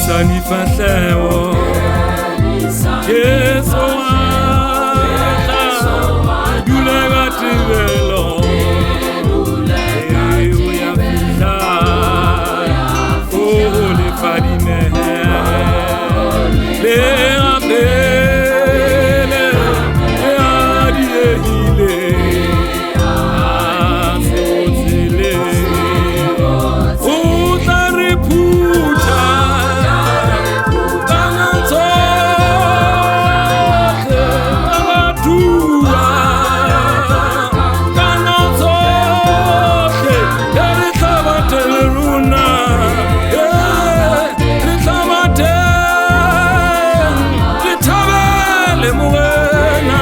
Kenisa difahleho Jesu wa tla dule ka tebelo o ya fihla o lefa dinehe le rapele le a diehile a se o tseleng o tla re phutha ka tsohle baratuwa ka tsohle e re tla ba teng le rona re tla ba teng re thabele Morena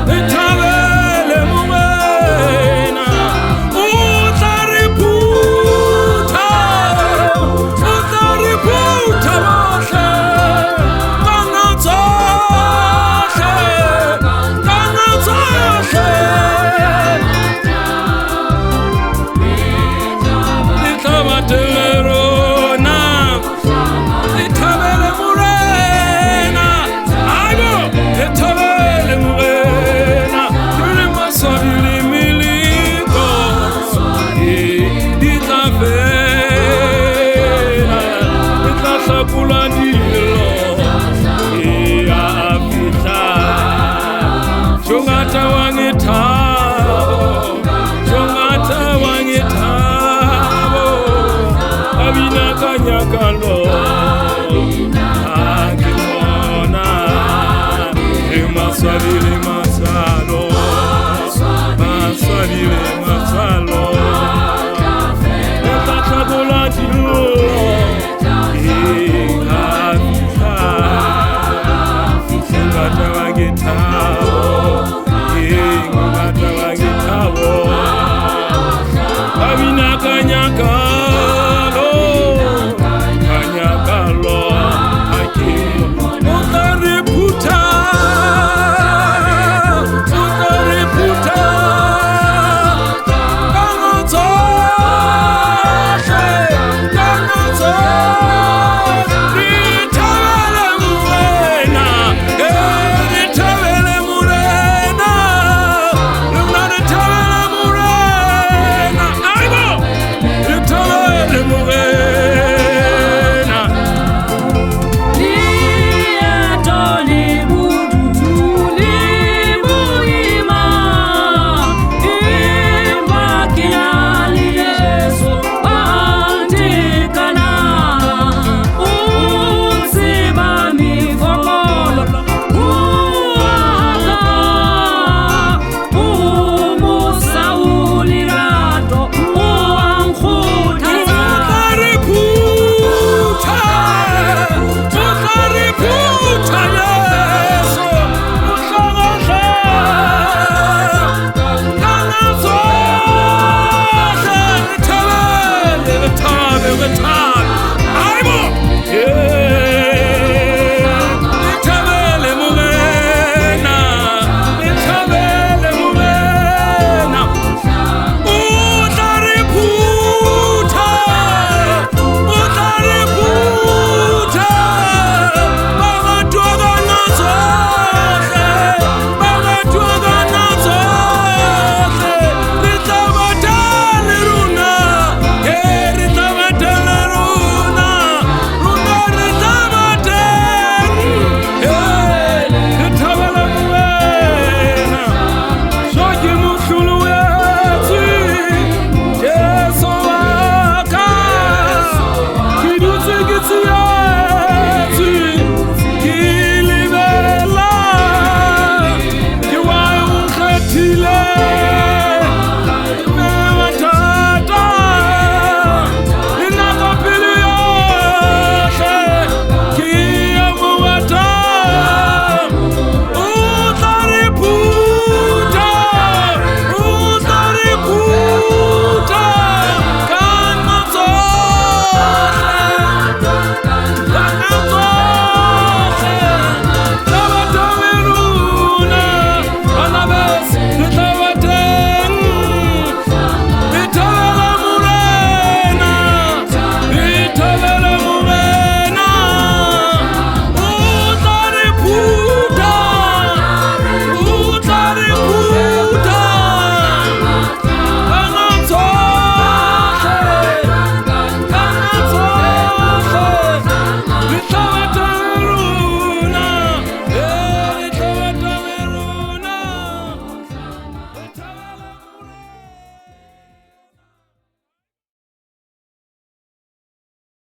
re thabele Morena o tla re phutha o tla re phutha bohle ka tsohle ka tsohle re tla ba teng le rona re thabele Morena aibo re thabele Morena re maswabi le meleko di tla fela re tla hlakola dillo e a fihla Jongata wa ngethabo Jongata wa ngethabo ka bina ka nyakalo ha ke bona re maswabi le matswalo maswabi le matswalo re tla hlakola dillo.